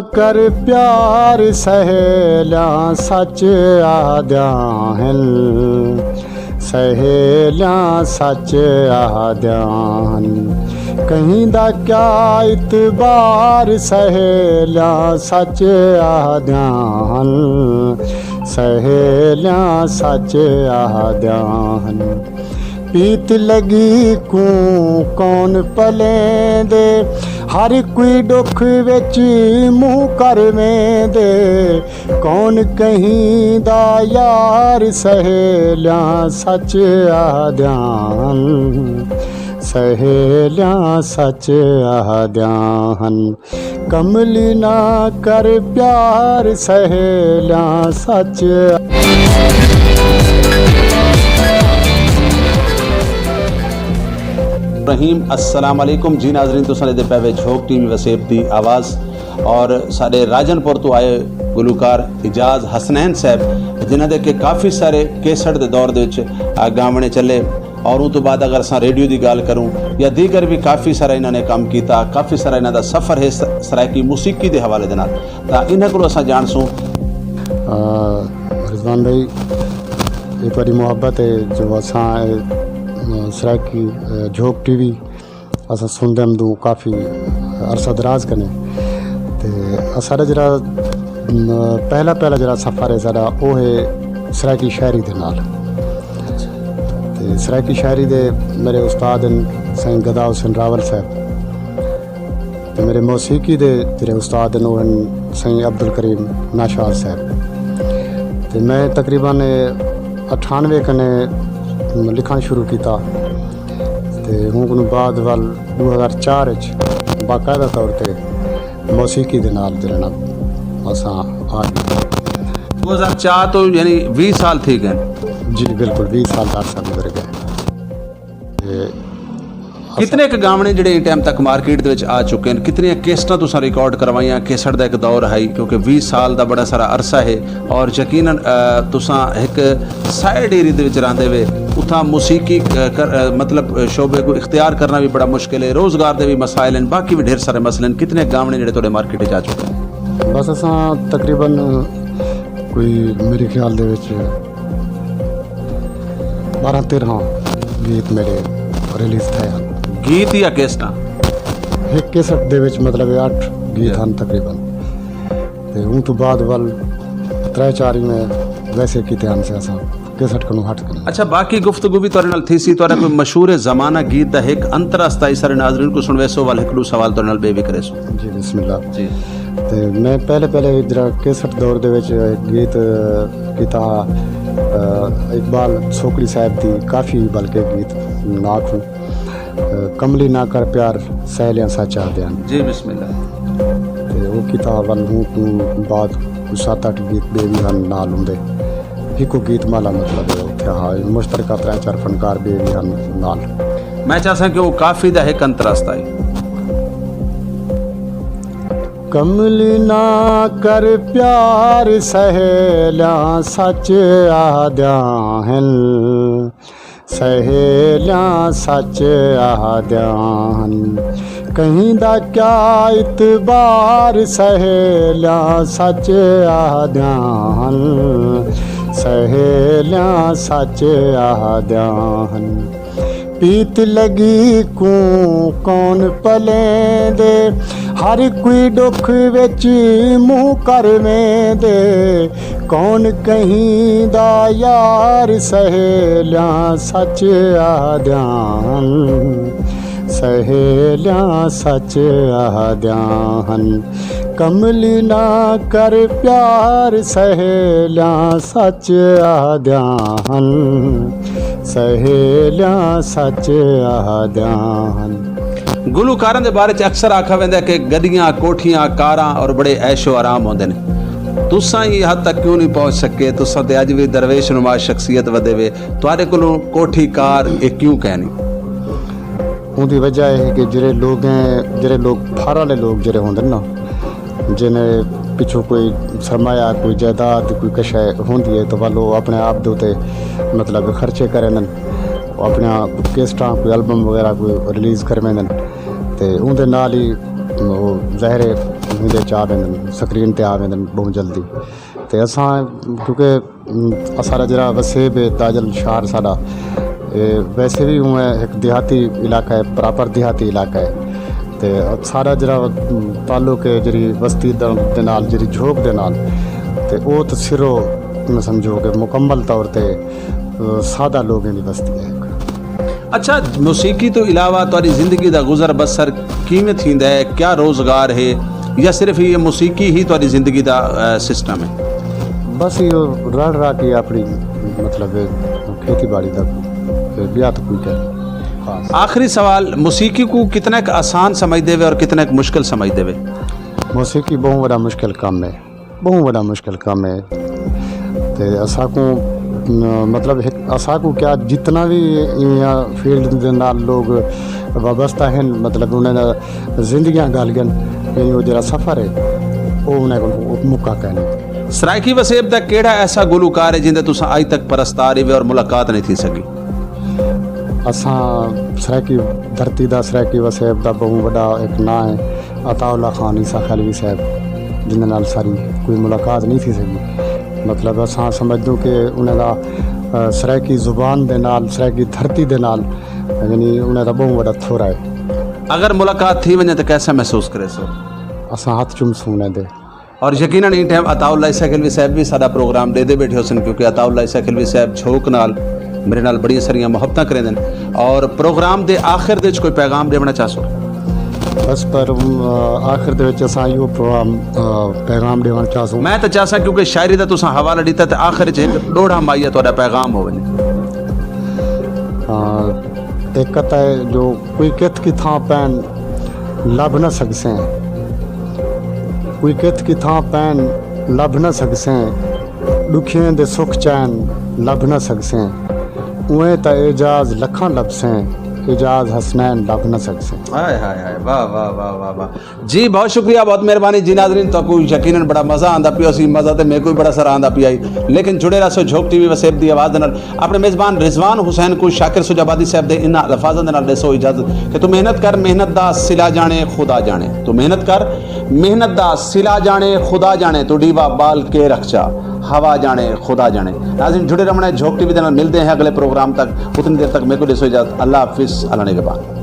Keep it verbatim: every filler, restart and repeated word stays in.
کر پیار سہیلیاں سچ آہدیاں ہن، سہیلیاں سچ آہدیاں ہن، کہیں دا کیا اعتبار سہیلیاں سچ آہدیاں ہن، سہیلیاں سچ آہدیاں ہن۔ پیت لڳی کوں کون پلیندے، ہر کوئی ݙکھ وچ منہ کر ویندے، کون کہیں دا یار سہیلیاں سچ آہدیاں ہن، سہیلیاں سچ آہدیاں ہن۔ کملی نہ کر پیار سہیلیاں سچ۔ رحیم، السلام علیکم جی ناظرین، تساں دے پے وے جھوک ٹی وی وسیب دی آواز اور ساڈے راجن پور تو آئے گلوکار اعجاز حسنین صاحب، جنہاں دے کہ کافی سارے کیسٹ دے دور دے وچ، آ، گاونے چلے۔ اور اوں توں بعد اگر اساں ریڈیو دی ڳالھ کروں یا دیگر وی کافی سارا انہاں نے کم کیتا، کافی سارا انہاں دا سفر ہے س-، سرائیکی موسیقی دے حوالے دے نال، تاں انہاں کولوں اساں ڄاݨسوں۔ آ، رضوان بھائی، اے تہاݙی محبت ہے جو اساں اے، آ، سرائیکی، آ، جھوک ٹی وی اساں سݨدے ہم دوں کافی عرصہ دراز کنے۔ تے اساݙا جیڑھا، م، پہلا، پہلا جیڑھا سفر ہے ساݙا، او ہے سرائیکی شاعری دے نال۔ تے سرائیکی شاعری دے میݙے استاد ہن سائیں گدا حسین راول صاحب۔ تے میݙے موسیقی دے جیڑھے استاد ہن، او ہن سائیں عبدالکریم ناشاد صاحب۔ تے میں تقریباً اٹھانوے کنے لکھݨ شروع کیتا۔ تے ہوں کنوں بعد ول ݙو ہزار چار اچ باقاعدہ طور تے موسیقی دے نال جڑنا اساں آ ڳئے۔ ݙو ہزار چار توں یعنی ویہہ سال تھی ڳئے۔ جی بالکل، ویہہ سال دا عرصہ گزر ڳئے۔ تے کتنے ک گاوݨے جڑے ایں ٹائم تک مارکیٹ دے وچ آ چکے ہیں، کتنیاں کیسٹاں تساں ریکارڈ کروائیاں، کیسٹ دا ایک دور ہئی، کیونکہ ویہہ سال دا بڑا سارا عرصہ ہے، اور یقیناً، آ، تساں ہک سائیڈ ایریا دے وچ رہندے وے، اتھاں موسیقی، آ، کر-، آ، مطلب، آ، شعبے کوں اختیار کرنا وی بڑا مشکل ہے، روزگار دے وی مسائل ہیں، باقی وی ڈھیر سارے مسئلے ہیں۔ کتنے گاوݨے جڑے تہاݙے مارکیٹ وچ آ چکے ہیں؟ بس اساں تقریباً کوئی میرے خیال دے وچ بارہ تیرہ گیت میرے ریلیز تھئے ہیں۔ گیت یا کیسٹاں؟ ہک کیسٹ دے وچ مطلب اٹھ گیت ہیں تقریباً۔ تے اوں توں بعد ول ترے چار ہی میں ویسے کیتے ہن سے اساں کیسٹ کنوں ہٹ کے۔ اچھا، باقی گفتگو وی تہاݙے نال تھیسی، تہاݙا کوئی مشہور زمانہ گیت دا ہک انترا استا سارے ناظرین کوں سݨویسو، ول ہک ݙو سوال تہاݙے نال ٻئے وی کریسوں۔ جی، بسم اللہ۔ جی۔ تے میں پہلے، پہلے جیڑھا کیسٹ دور دے وچ ہک گیت کیتا، آ، اقبال سوکڑی صاحب دی کافی بلکہ گیت ناک ہوں۔ کملی نہ کر پیار سہیلیاں سچ آہدیاں ہن۔ جی، بسم اللہ۔ تے او کیتا ول ہوں توں بعد کوئی ست اٹھ گیت ٻئے وی ہن نال ہوندے۔ ہکو گیت مالا مطلب ہے، اتھے ہا مشترکہ ترے چار فنکار ٻئے وی ہن نال۔ میں چاہساں کہ او کافی دا ہک انترا استا ہے۔ کملی نہ کر پیار سہیلیاں سچ آہدیاں ہن۔ سہیلیاں سچ آہدیاں ہن، کہیں دا کیا اعتبار، سہیلیاں سچ آہدیاں ہن، سہیلیاں سچ آہدیاں ہن۔ پیت لڳی کوں کون پلیندے، ہر کوئی ݙکھ وچ منہ کر ویندے۔ کون کہیں دا یار، سہیلیاں سچ آہدیاں ہن، سہیلیاں سچ آہدیاں ہن۔ کملی نہ کر پیار، سہیلیاں سچ آہدیاں ہن، سہیلیاں سچ آہدیاں ہن۔ گلوکاراں دے بارے چ اکثر آکھا ویندا ہے کہ گݙیاں، کوٹھیاں، کاراں اور بڑے عیش و آرام ہوندے نے۔ تساں ایں حد تک کیوں نہیں پہنچ سکے؟ تساں تے اڄ وی درویش نما شخصیت ودے وے، تہاݙے کولوں کوٹھی، کار اے کیوں کائنی؟ اوندی وجہ اے ہے کہ جیڑھے لوگ ہیں، جیڑھے لوگ پھر آلے لوگ جیڑھے ہوندے نا، جنہیں پچھوں کوئی سرمایہ، کوئی جائیداد، کوئی کشے ہوندی ہے، تو ول او اپݨے آپ دے اتے مطلب خرچے کریندن، او اپݨیاں کیسٹاں، کوئی البم وغیرہ کوئی ریلیز کرویندن، تے اوندے نال ہی او ظاہر ہے دے چا ویندن، سکرین تے آ ویندن ٻہوں جلدی۔ تے اساں، کیونکہ ام، اساݙا جیڑھا وسیب ہے، تاجل شہر ساݙا، اے ویسے وی اوں ہک دیہاتی علاقہ ہے، پراپر دیہاتی علاقہ ہے۔ تے ساݙا جیڑھا، ام، تعلق ہے جیڑھی وستی دا، دے نال، جیڑھی جھوک دے نال، تے او تے سرو میں سمجھو کہ مکمل طور تے، اے، سادہ لوگیں دی وستی ہے ہک۔ اچھا، موسیقی توں علاوہ تہاݙی زندگی دا گزر بسر کیویں تھیندا ہے؟ کیا روزگار ہے یا صرف یہ موسیقی ہی تہاݙی زندگی دا، اے، سسٹم ہے؟ بس ایہو رل را کے اپݨی، مطلب، کھیتی باڑی دا، تے ٻیا تاں کوئی کر۔ آخری سوال، موسیقی کوں کتنا ک آسان سمجھدے وے اور کتنا ک مشکل سمجھدے وے؟ موسیقی ٻہوں وݙا مشکل کم ہے، ٻہوں وݙا مشکل کم ہے۔ تے اساکوں، م-، مطلب، ہک، اساکوں کیا، جتنا وی ایہ فیلڈ دے نال لوگ وابستہ ہن، مطلب، انہاں دا زندگیاں گھل ڳن، یعنی او جیڑھا سفر ہے، او انہاں کول مکا کائنی۔ سرائیکی وسیب دا کیڑھا ایسا گلوکار ہے جیندے تساں اڄ تک پرستار ہیوے اور ملاقات نہیں تھی سڳی؟ اساں سرائیکی دھرتی دا، سرائیکی وسیب دا ٻہوں وݙا ہک ناں ہے عطا اللہ خان عیسیٰ خیلوی صاحب، جیندے نال ساݙی کوئی ملاقات نہیں تھی سڳی۔ مطلب، اساں سمجھدوں کہ انہاں دا، اے، سرائیکی زبان دے نال، سرائیکی دھرتی دے نال، یعنی انہاں دا ٻہوں وݙا تھورا ہے۔ اگر ملاقات تھی ونڄے تاں کیسا محسوس کریسو؟ اساں ہتھ چمسوں انہاں دے۔ اور یقیناً ایں ٹائم عطا اللہ عیسیٰ خیلوی صاحب وی ساݙا پروگرام ݙیہدے ٻیٹھے ہوسن، کیونکہ عطا اللہ عیسیٰ خیلوی صاحب جھوک نال میݙے نال بڑیاں ساریاں محبتاں کریندن۔ اور پروگرام دے آخر دے وچ کوئی پیغام ݙیوݨا چاہسو؟ بس پر، ام، آخر دے وچ اساں ایہو پروگرام، آ، پیغام ݙیوݨ چاہسوں۔ میں تاں چاہساں، کیونکہ شاعری دا تساں حوالہ ݙتا، تے آخر وچ ہک ݙوہڑا مائیا تہاݙا پیغام ہووے۔ آ، ہک قطعہ ہے جو کوئی کتھ کتھاں پین لبھ نہ سڳسیں، کوئی کتھ کتھاں پین لبھ نہ سڳسیں، ݙکھیں دے سکھ چین لبھ نہ سڳسیں، اونویں تاں اعجاز لکھاں لبھسیں، اعجاز حسنین لبھ نہ سڳسیں۔ ہائے، ہائے، ہائے، واہ، واہ، واہ، واہ، واہ۔ جی، بہت شکریہ، بہت مہربانی۔ جی ناظرین، تہاکوں یقیناً بڑا مزہ آندا پیا ہوسی، مزہ تے میکوں وی بڑا سارا آندا پیا ہئی۔ لیکن جڑے رہسو جھوک ٹی وی وسیب دی آواز دے نال۔ اپݨے میزبان رضوان حسین کوں شاکر سجھ آبادی صاحب دے انہاں الفاظاں دے نال ݙیسو اجازت کہ توں محنت کر، محنت دا صلہ ڄاݨے خدا ڄاݨے۔ توں محنت کر، محنت دا صلہ ڄاݨے خدا ڄاݨے، توں ݙیوا ٻال کے رکھ چا، ہوا ڄاݨے خدا ڄاݨے۔ ناظرین، جڑے رہوݨا ہے جھوک ٹی وی دے نال، ملدے ہیں اگلے پروگرام تک۔ اتنی دیر تک میکوں ݙیسو اجازت، اللہ حافظ، اللہ نگہبان۔